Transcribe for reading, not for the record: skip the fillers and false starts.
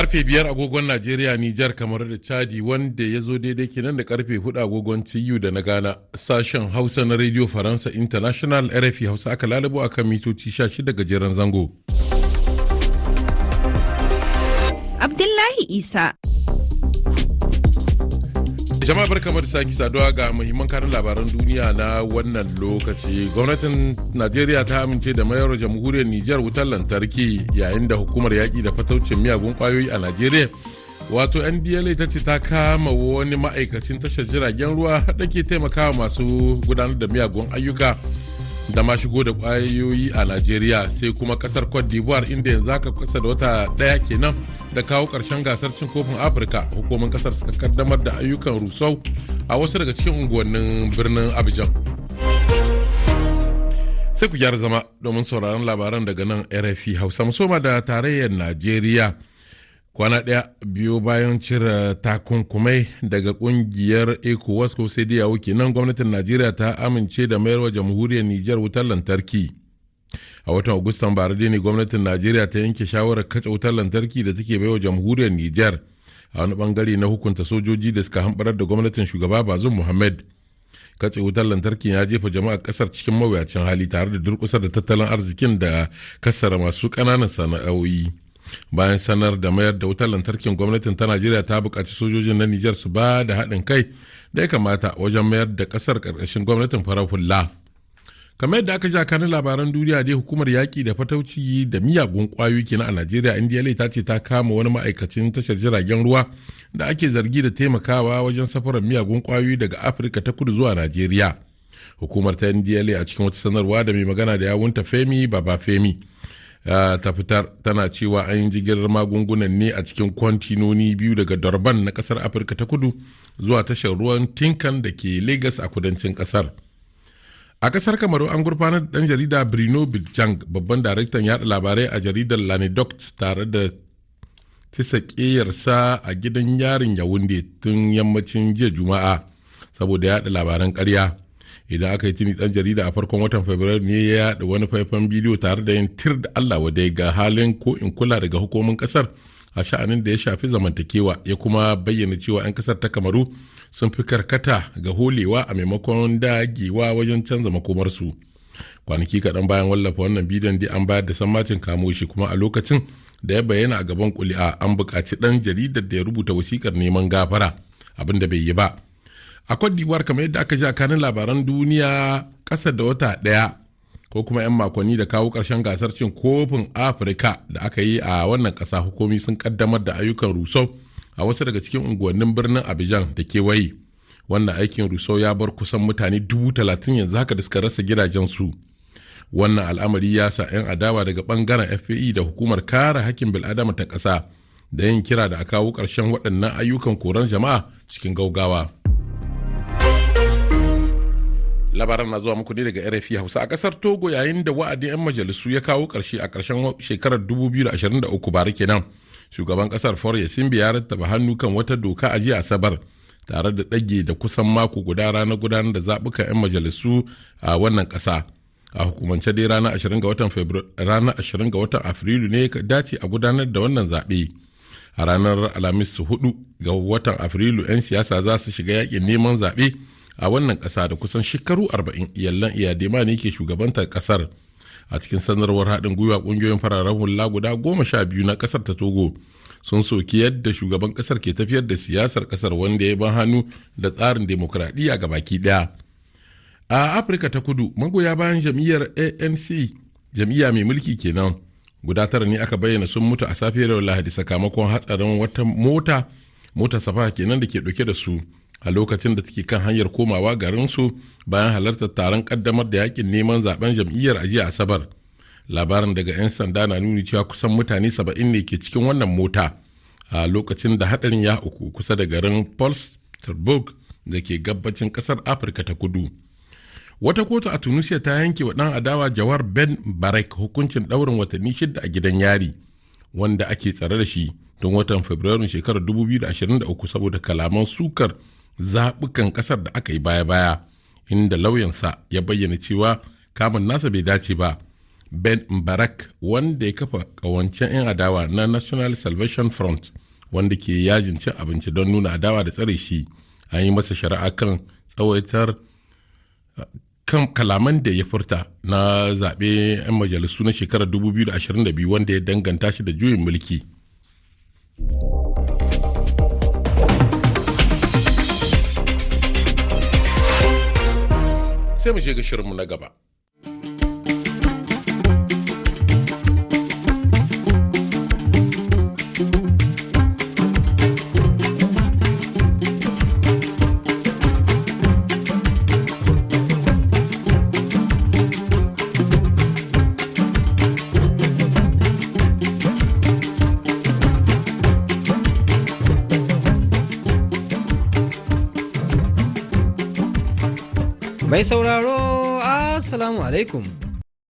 Karfe 5 agogon Najeriya, Nijar, kamar da Chadi, wanda ya zo daidai kenan da karfe 4 agogon TU da na Ghana. Sashen Hausa na Radio Faransa International, RFI Hausa, aka lalubo akan mitoci 16 gajeren zango. Abdullahi Isa. Jama'a, barkamu da sake saduwa. Ga muhimman kanin labaran duniya na wannan lokaci. Gwamnatin Najeriya ta amince da mayar Jamhuriyar Nijar wutar lantarki, yayin da hukumar yaƙi da fataucin miyagun ƙwayoyi a Najeriya, wato NDLEA, ta ce ta kama wani ma'aikacin tashar jiragen ruwa da ke taimakawa masu gudanar da miyagun ayyuka da ma shigo da kwayoyi a Najeriya. Sai kuma kasar Cote d'Ivoire, inda yanzu haka kasa da wata daya kenan da kawo karshen gasar cin kofin Afirka, hukumar kasar suka kaddamar da ayyukan rusau a wasu daga cikin unguwannin birnin Abidjan. Sai ku gyara zama domin sauraron labaran daga nan RFI Hausa. Musoma da tarayyar Najeriya. Kwana ɗaya biyu bayan cire takunkumai daga kungiyar ECOWAS ko CEDEAO kenan, gwamnatin Najeriya ta amince da mayarwa Jamhuriyar Nijar wutar lantarki. A watan Agustan bara ne gwamnatin Najeriya ta yanke shawarar katse wutar lantarki da take baiwa Jamhuriyar Nijar, a wani bangare na hukunta sojoji da suka hambarar da gwamnatin shugaba Bazum Muhammad. Katse wutar lantarkin ya jefa jama'ar kasar cikin mawuyacin hali, tare da durkusar da tattalin arzikin da kasara masu ƙananan sana'o'i. Bayan sanar da mayar da wutar lantarkin, gwamnatin ta Najeriya ta buƙaci sojojin na Nijar su ba da haɗin kai da ya kamata wajen mayar da ƙasar ƙarƙashin gwamnatin farar hula. Kamar yadda aka ja kanin labaran duniya dai, hukumar yaƙi da fatauci da miyagun ƙwayoyi kenan a Najeriya, NDLEA, ta ce ta kama wani ma'aikacin tashar jiragen ruwa da ake zargi da taimakawa wajen safarar miyagun ƙwayoyi daga Afirka ta Kudu zuwa Najeriya. Hukumar ta NDLEA, a cikin wata sanarwa da mai magana da yawunta Femi Babafemi ta fitar, tana cewa an yi jigilar magungunan ne a cikin kwantinoni biyu daga Durban na kasar Afirka ta Kudu zuwa tashar ruwan Tinkan da ke Lagos a kudancin kasar. A kasar Kamaru, an gurfanar da dan jarida Bruno Bidjang, babban daraktan yada labarai a jaridar L'Anecdote, tare da tisa ƙeyarsa a gidan yarin Yawunde tun yammacin jiya Juma'a saboda yada labaran karya. Idan aka yi tuni, dan jarida a farkon watan Fabrairu ne ya yada wani faifan bidiyo tare da yin tir da Allah wadai ga halin ko in kula daga hukumomin kasar a sha'anin da ya shafi zamantakewa, ya kuma bayyana cewa 'yan kasar ta Kamaru sun fi karkata ga holewa a maimakon dagewa wajen canza makomarsu. Kwanaki kaɗan bayan wallafa wannan bidiyon dai, an bayar da sammacin kamo shi, kuma a lokacin da ya bayyana a gaban kuli'a, an buƙaci ɗan jaridar da ya rubuta wasikar neman gafara, abin da bai yi ba. A Cote d'Ivoire, kamar yadda aka ji a kanin labaran duniya, ƙasa da wata ɗaya ko kuma 'yan makonni da kawo ƙarshen gasar cin kofin Afirka da aka yi a wannan ƙasa, hukumi sun kaddamar da ayyukan rusau a wasu daga cikin unguwannin birnin Abidjan da kewaye. Wannan aikin rusau ya bar kusan mutane 30,000 yanzu haka da suka rasa gidajensu. Wannan al'amari ya sa 'yan adawa daga bangaren FPI da hukumar kare hakkin bil'adama ta ƙasa da yin kira da a kawo ƙarshen waɗannan ayyukan koran jama'a cikin gaugawa. Labaran na zuwa muku ne daga RFI Hausa. A kasar Togo, yayin da wa'adin 'yan majalisu ya kawo karshe a karshen shekarar 2023, bara kenan, shugaban kasar Faure Gnassingbé ya rattaba hannu kan wata doka a jiya Asabar, tare da ɗage da kusan mako guda ranar gudanar da zaɓukan 'yan majalisu a wannan ƙasa. A hukumance dai, ranar 20 ga watan ranar 20 ga watan Afrilu ne dace a gudanar da wannan zaɓe. A ranar Alhamis 4 ga watan Afrilu 'yan siyasa za su shiga yakin neman zaɓe a wannan ƙasa da kusan shekaru 40 iyalan Iyadema ne ke shugabantar ƙasar. A cikin sanarwar haɗin gwiwa, ƙungiyoyin fararen hula guda 12 na ƙasar ta Togo sun soki yadda shugaban ƙasar ke tafiyar da siyasar ƙasar, wanda ya ban hannu da tsarin demokradiyya ga baki ɗaya. A Afirka ta Kudu, magoya bayan jam'iyyar ANC, jam'iyya mai mulki kenan, guda tara ne aka bayyana sun mutu a safiyar Lahadi sakamakon hatsarin wata mota, mota safa kenan, da ke ɗauke da su a lokacin da take kan hanyar komawa garinsu bayan halartar taron kaddamar da yakin neman zaben jam'iyyar a jiya Asabar. Labarin daga 'yan sanda na nuni cewa kusan mutane 70 ne ke cikin wannan mota a lokacin da hadarin ya uku kusa da garin Polsterburg da ke gabacin kasar Afirka ta Kudu. Wata kotu a Tunisia ta yanke wa dan adawa Jawar Ben Barek hukuncin daurin watanni 6 a gidan yari, wanda ake tsare da shi tun watan Fabrairun shekarar 2023 saboda kalaman sukar zaɓukan ƙasar da aka yi baya-baya, inda lauyansa ya bayyana cewa kamun nasa bai dace ba. Ben Mbarak, wanda ya kafa kawancen 'yan adawa na National Salvation Front, wanda ke yajin cin abinci don nuna adawa da tsare shi, an yi masa shari'a kan tsawaitar kan kalaman da ya furta na zaɓe 'yan majalisu na shekarar 2022, wanda ya danganta shi da juyin mulki. Sai mu shiga shirinmu na gaba. Mai sauraro, Assalamu alaikum.